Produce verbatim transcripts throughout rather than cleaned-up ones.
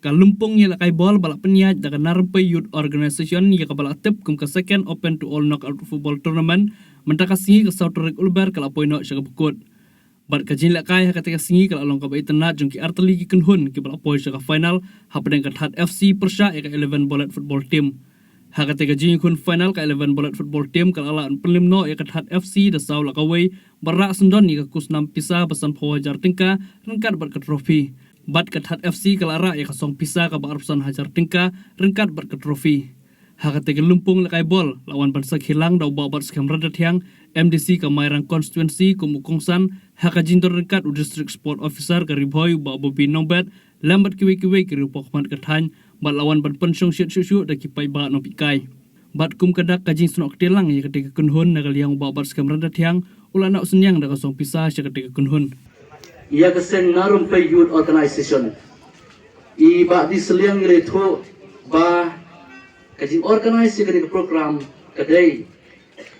Ka lympung ïalehkai bol ba la pynïaid da ka Narrympai Youth Organisation ïa kaba la tip kum ka Second Open to All Knockout Football Tournament mynta ka sngi ka saw tarik Lber ka la poi noh sha kaba kut. Bad ka jinglehkai ha kata ka sngi ka la long kaba itynnad jong ki artylli ki kynhun kiba la poi sha ka final hapdeng ka That F C pyrshah ïa ka Eleven Bullet Football Team. Ha kata ka jingïakhun final ka Eleven Bullet Football Team ka la lah ban pynlem noh ïa ka That F C da saw la kawei bad rah syndon ïa ka kusnam pisa ba sanphew hajar tyngka ryngkat bad ka trophy. Bad ka That F C ka la rah ïa ka song pisa kaba arphew san hajar tyngka ryngkat bad ka trophy. Ha kata ka lympung lehkai bol la wan ban sakhi lang da u Bah Batskhem Randathiang, M D C ka Mairang Constituency kum u kongsan, ha ka jingdon ryngkat u District Sport Officer ka Ri Bhoi u Bah Bobby Nongbet, lem bad kiwei kiwei ki riew pakhmat ka thaiñ, bad la wan ban pynshong shiet shuh shuh da ki paidbah nongpeitkai. Bad kum ka dak ka jingsnoh kti lang ïa kata ka kynhun na ka liang u Bah Batskhem Randathiang u la noh synñiang da ka song pisa sha kata ka kynhun. Ïa ka seng Narrympai Youth Organisation i Bah D. Sylliang i la ïathuh ba ka jingorganize ïa kane ka program ka dei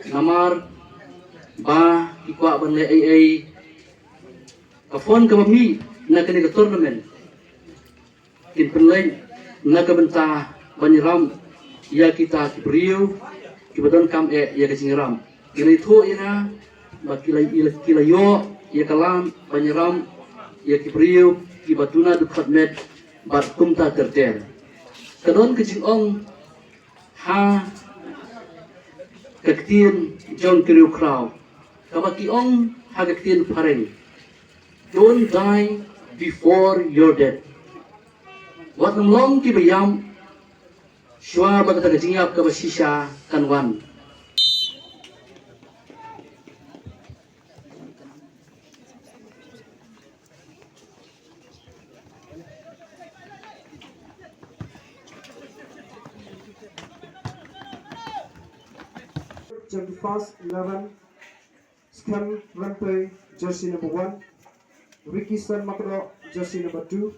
namar ba ki kwah ban leh ei ei ka fund kaba mih na kane ka tournament kin pynleit na ka bynta ban ïaramp ïa kita ki briew kiba donkam eh ïa ka jingïaramp. Ki la ïathuh ïa nga ba ki la, ki la ïoh ïa ka lam ban ïaramp ïa ki briew kiba duna dkhot met bad kumta ter ter. Ka don ka jingong ha ka ktien jong ki riewkhraw kaba ki ong ha ka ktien phareng, "Don't die before your death." Wat nym long kiba ïap shuwa ba kata ka jingïap kaba shisha kan wan. Twenty-first eleven, Skhem Rympei, jersey number one, Ricky Sen Makdo, jersey number two,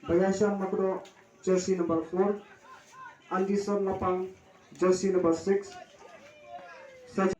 Bayashan Makdo, jersey number four, Anderson Lapang, jersey number six, Sajid.